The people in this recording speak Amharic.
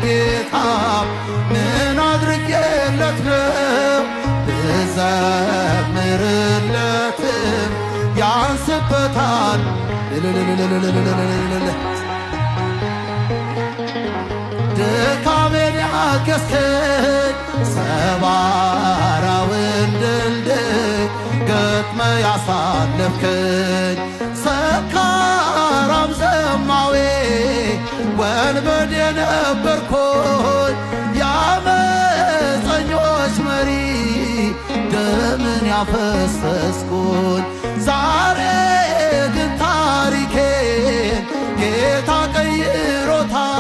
ጌታ ምን አድርጌለት ነው ብዘምርለትም ያንስበታል። ድካሜን ያገዝከኝ፣ ሰባራውን ድልድይ ገጥመ ያሳለፍከኝ፣ ሰካራም ዘማዌ ወንበዴ ነበርኩኝ፣ የአመፀኞች መሪ ደምን ያፈሰስኩኝ። ዛሬ ግን ታሪኬን ጌታ ቀይሮታል።